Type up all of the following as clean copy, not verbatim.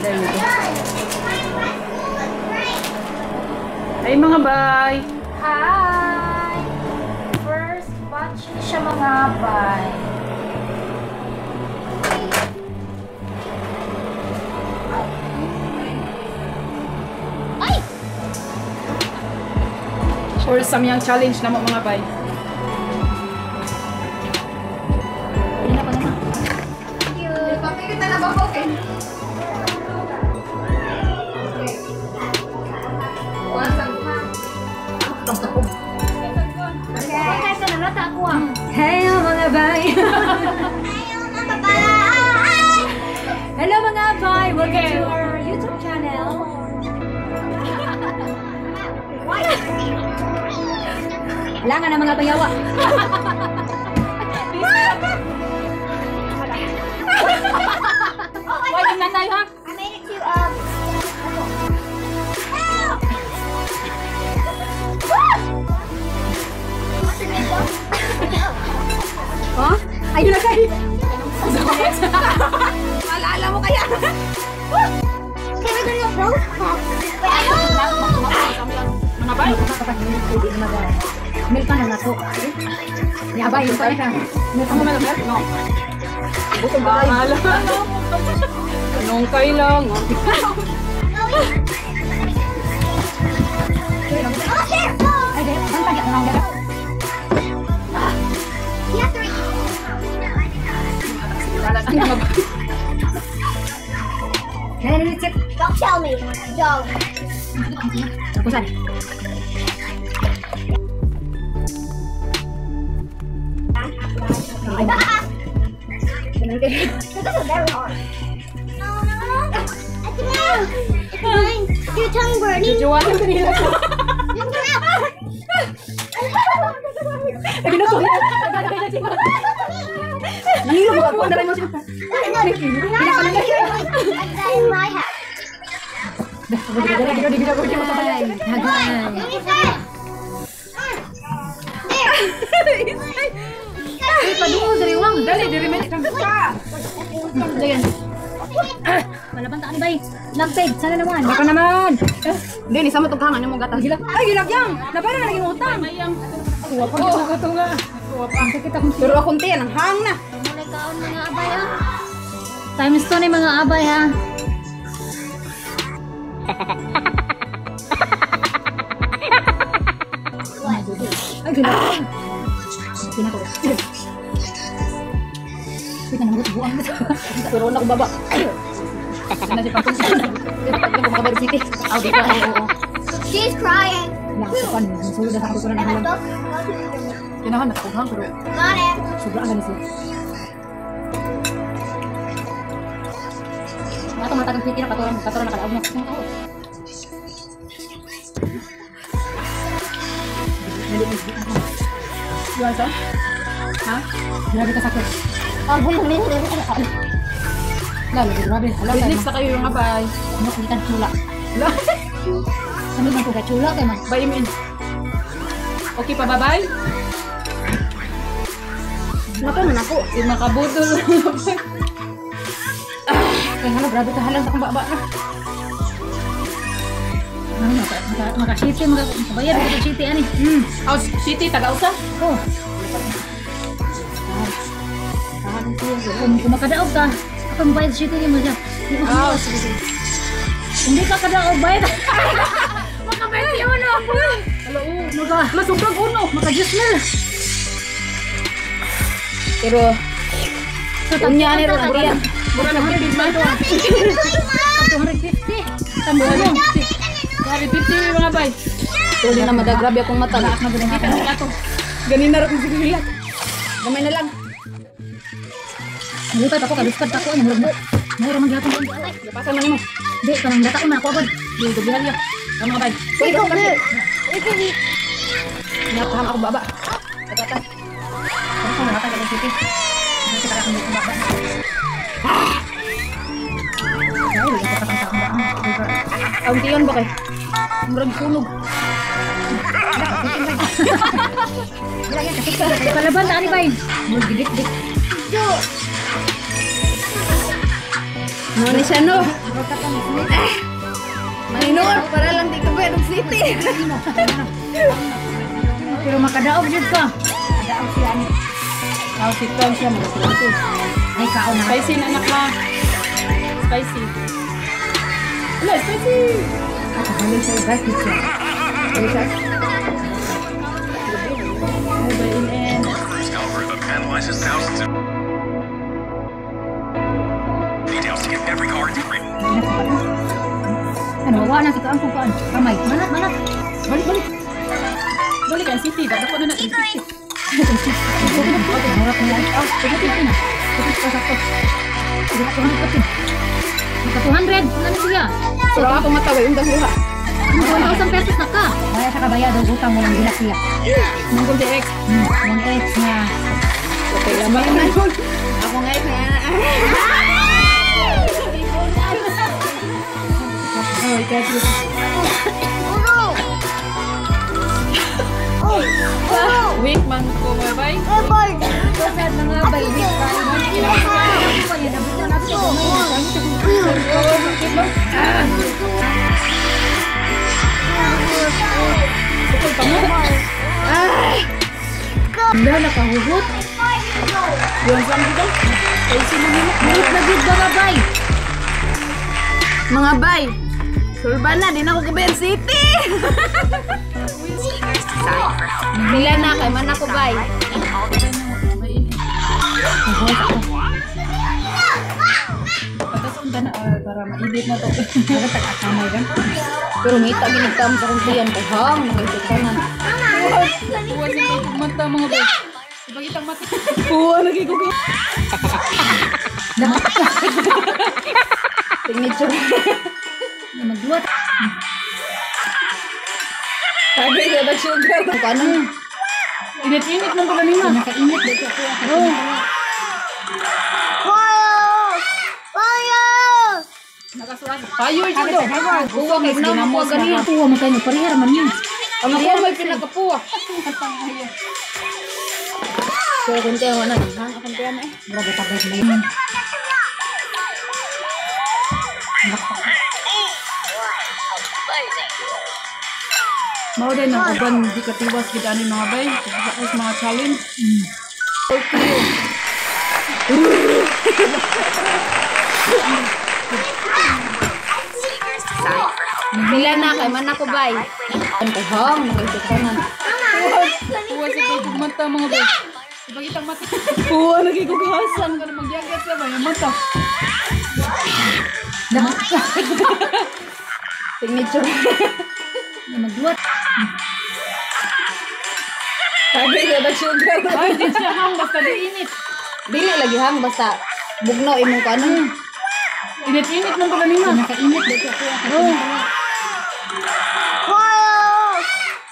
There you go. Ay mga bay! Hi! First batch ni siya mga bay. Ay! For samyang challenge na mo mga bay. Thank you. Papikit na lang ako, okay? Hello mga bay! Hello mga bay! Welcome to our YouTube channel. Wala nga na mga bayawa. Why na tayo ha? I made it to Huh? Ayun na kayo. Alala mo kaya? Can we go to the road? Mga bay? Milk na nato. Yabay, yung pa ka. Milk mo na no. Butong ba? Anong kailangan? Ay, di, bantay ka lang. Don't tell me. Don't. Tapusan. This is very hard. No, no, no. It's mine. It's mine. Your tongue burning. Juwanan ko nila. Nangilo mo ako na rin mo siya. My hat. Ay, paduol diri wang. Dali, diri man. Dayan. Malaban ta ani bay. Lagpeg, sana naman. Baka naman. Hindi, ni sama tong kangan mo gatas. Ay, gilagyang. Nabara na naging utang. Kuha pa gito ka to nga. Kuha pa. Sakit akong Pero akong tiyan, ang hang na. Mulay kaon mga abay ha. Times 2 ni mga abay ha. Ay, gilagyang. Pinako. Wait, nangugot buang. Pero na ko baba. Na si Pangkong. Pag City. Aw, di pa. Oo. She's crying. Nakasukan. Sulod na sa katuturan ang halang. Kinahan nakughang pero Got it. Sobra ang ganito. Ato mga tagang City na katuran, katuran na kalaog na. Juan sa? Ha? Grabe ka sakit. Lalo, grabe. Hala, Business na kayo yung abay. Ano kung ikan chula? Ano bang kuga chula kay man? Bay min. Okay pa babay? Nako na nako. Si makabudol. Kay hala, grabe ka halang sa akong baba na. Ano, maka city, maka bayad ka city ani. Oh, city taga-usa? Oh. Kung makadaog ka, ako mabayad city ni mo siya. Oh, sige sige. Hindi ka kadaog bayad. Makabayad siya uno. Hello. Maka Masubrag uno. maka Diyos mil. Pero unya ni ron ang Mura na gid man. 250. Tambo mo. 250 mga bay. Tuloy na madagrabe akong mata. Kita na to. Ganina ra kung sigilak. Gamay na lang. Nalipay pa ko, kaluskad pa ko. Ano, murag mo. Mayroon man gyapon. Lapasan man nimo. Di, kanang dataon na ako agad. Di dublihan niya. Ang mga bay. Wait, go. Napaham ako baba. Tagatan. Ano kung nakatag ang city? Hindi kita akong baba. Ay, Ang tiyon ba kay? Murag sunog. Kalaban ta ani bay. Murag gidik-dik. No ni siya no. Mahinor para lang di ka ba ng city. Pero makadaog jud ka. Kadaog siya ani. Aw, si Tom siya mga. Ay kaon na. Spicy na anak ma. Spicy. Wala, spicy. Nakabalik sa iba siya. Oh, by in end. Algorithm analyzes thousands of details to get every card free. Ano, wala na si kaan kung kaan. Kamay. Manat, manat. Balik, balik. Balik ang city. Dapat na na 350. Murap na yan. Oh, 250 na. 250 pa sakto. 250. Naka 200. Ano siya? Pero ako mataway yung dahuha. 1,000 pesos na ka. Kaya sa kabayad ang utang mo lang gilak siya. Mong the ex. Mga ex na. Okay lang ba? Ako ngayon na. Oh, ikaw. Weak man ko, bye-bye. Sad mga bay. Hindi nakahugot. Yung sa dito. Spicy na nila. Hugot na gid ba bay? Mga bay. Sulba na, di na ako kabayan city. Mila na kay man ako bay. Patas unta na para mainit na to. Pero ngita ginigtam sa kong tiyan kay hang mga tanan. Kuha siya kay mata mga bay. Ibagitang mata. Kuha lagi ko. Signature. Magduwat. Sabi ka na sugar. Paano? Init-init man ko kanina. Nakainit dito ako. Oh. Fire! Nakasuan. Fire jud do. Kuha kay na mo ganina. Kuha mo kayo parehar man yun. Ang ako may pinakapuwa. So kunti ako na. Hang akong tiyan eh. Murag tabay na yun. Mao din ang uban di katiwas gid ani mga bay. Tapos mga challenge. Mila na kay man ako bay. Kay hang mga tanan. Kuha siya kay mata mga bay. Ibagitang mata. Kuha lagi ko gasan. Kana magyagat siya ba yung mata. Signature. Magduwat. Sabi ka na sugar. Ay, di siya hang basta di init. Dili lagi hang basta bugno imong kanon. Init-init man ko kanina. Nakainit dito ako. Oh.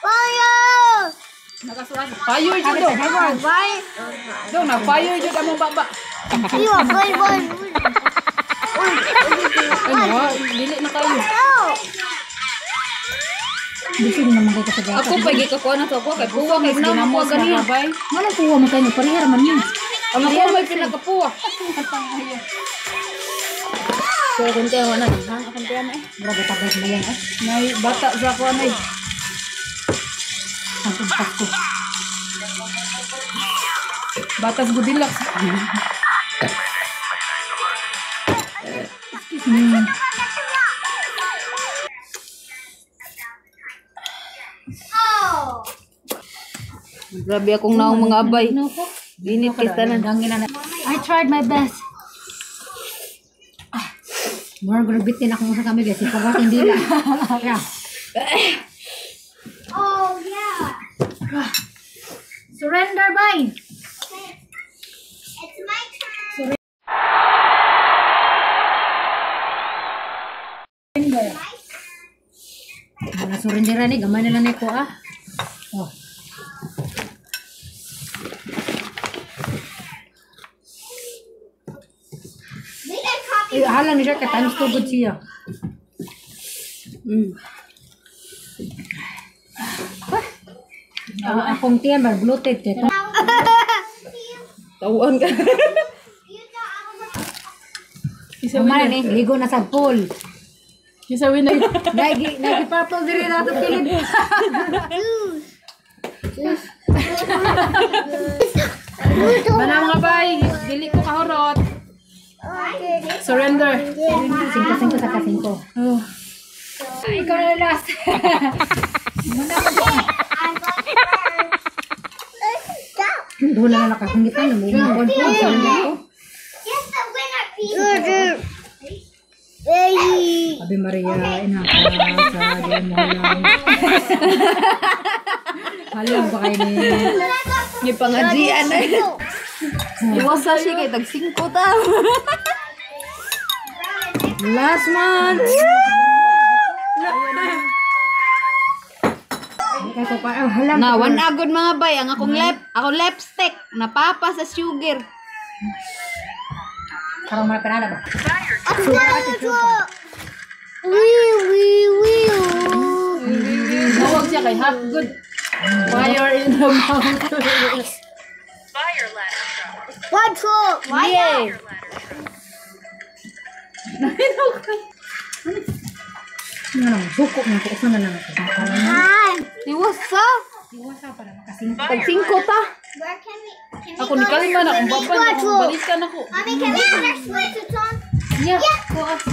Fire! Nakasuan. Fire jud do. Fire! Do na fire jud among baba. You are fire! Fire! Ano, dili na kayo. Bisig naman kayo sa gata. Ako pa gikakuha na sa ako kay kuha kay na mo Ginamos ganina. mga bay. Manong kuha mo kayo parehar man yun. Ang ako may pinakapuwa. So kunti ako na. Hang akong tiyan eh. Murag tabay na yan. Eh. Nay bata sa ako anay. Ang tumpak ko. Batas Goodilux. Excuse me. Grabe akong naong mga abay. No ko. Init kay tanan. I tried my best. Ah, murag bitin ako sa kami guys. Ikaw hindi lang. Yeah. Oh yeah! Surrender, bye. Okay. It's my turn. Surrender. Wala surrender ni gamay na lang ni ko ah. Oh. Make a copy. Eh, halang ni siya kay times 2 good siya. Akong tiyan bar bloated kay to. Tawon ka. Isa Kinsa Kumana winner? ni, ligo na sa pool. Kinsa winner? Nagi, nagi purple diri na itong kilid. Bana mga bay, dili ko kahurot. Surrender. 5-5 sa 5. Oh. Ay, ikaw na last. Doon na nakakungitan. Namumukon po. Yes, the winner, people. Hey. Ave Maria, ina ka sa di mo halang. Halang ba kayo ni? Gipangajian na. Iwasa siya kay tag 5 ta. Last one! Halang. Na one agod mga bay ang akong lep, ako lipstick napapa sa sugar. Karang mga panala ba? Wee, wee, wee. Tawag siya kay hot good. Fire in the mouth. One, two. Yeah. Ano lang, suko na ko. Usa na lang ako. Hi. Iwasa. Iwasa para makasingko. Tag 5 ta. Where can we? Can we Ako ni go kalima na akong swimming? baban, akong balikan ako. Mommy, can we put our swimsuits on? Yeah. Yeah. Swimsuit.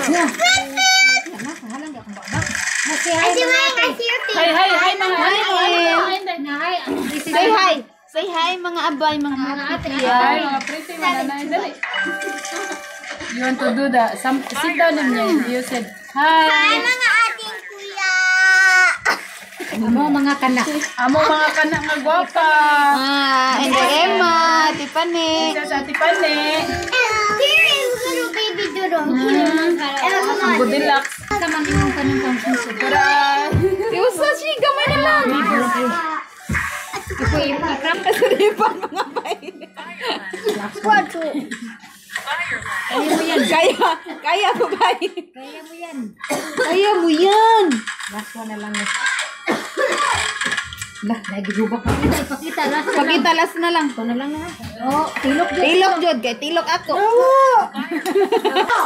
Yeah. Swimsuit. Say I see mine. I see your face. Hi, hi, hi mga hi. Hi. Say hi. Say hi mga abay, mga ate. Hi mga pretty mga nanay. Dali. You want to do the some sit down and you said Hi, hi. mga ating kuya. Amo mga kanak. Amo mga kanak nga gwapa. Ah, and Emma, Tiffany. Isa sa Ate Pane. Here is little baby Dudong. Here. Emma, come on. Good luck. Sa man yung kanang kang Tara. Iwasa siya gamay na lang. Kasaripan mga bay. One, two. Kaya, kaya mo bay. Kaya mo yan. Kaya mo yan. Last one na lang. Lah, lagi gubak pa. Pakita, ipakita. Last na lang. Pakita last na lang. Ito na lang na. Oh, tilok jud. Tilok jud kay tilok ako.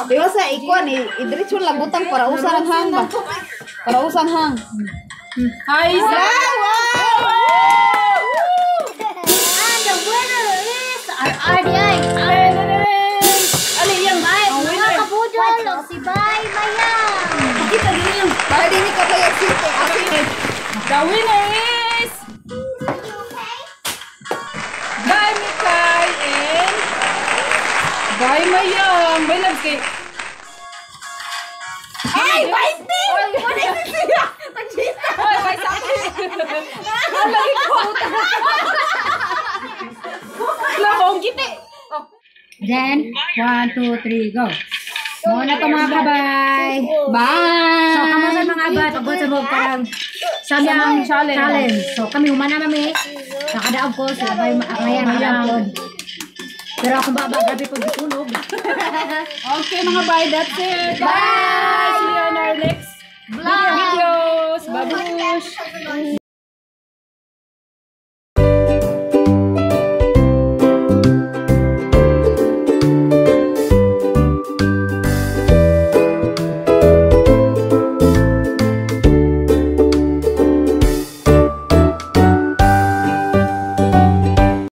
Iwasa ikuan idiretso lagutang para usa ang hang ba. Para usang hang. Hi sa. Wow! And the winner is our RDI. Ali yang Bay, mga kabudol, o si Bay Mayang. Kita din yung. Para din ka bayag city. The winner is Bye Mikay and Bye Mayang. Bye loves kay. Ay, 20! Wala siya. Pagchita. Oy, bye sa akin. Ang lagi ko. Wala akong giti. Then, 1, 2, 3, go. Muna to mga kabay. Bye! So, kamo sa mga abay, pagbuhat sa mga parang samyang challenge. challenge. So, kami humana mami. Nakadaog ko, sila bay ngayon mayang pod. Pero akong baba, grabe pag gitulog. Okay mga bye, that's it. Bye!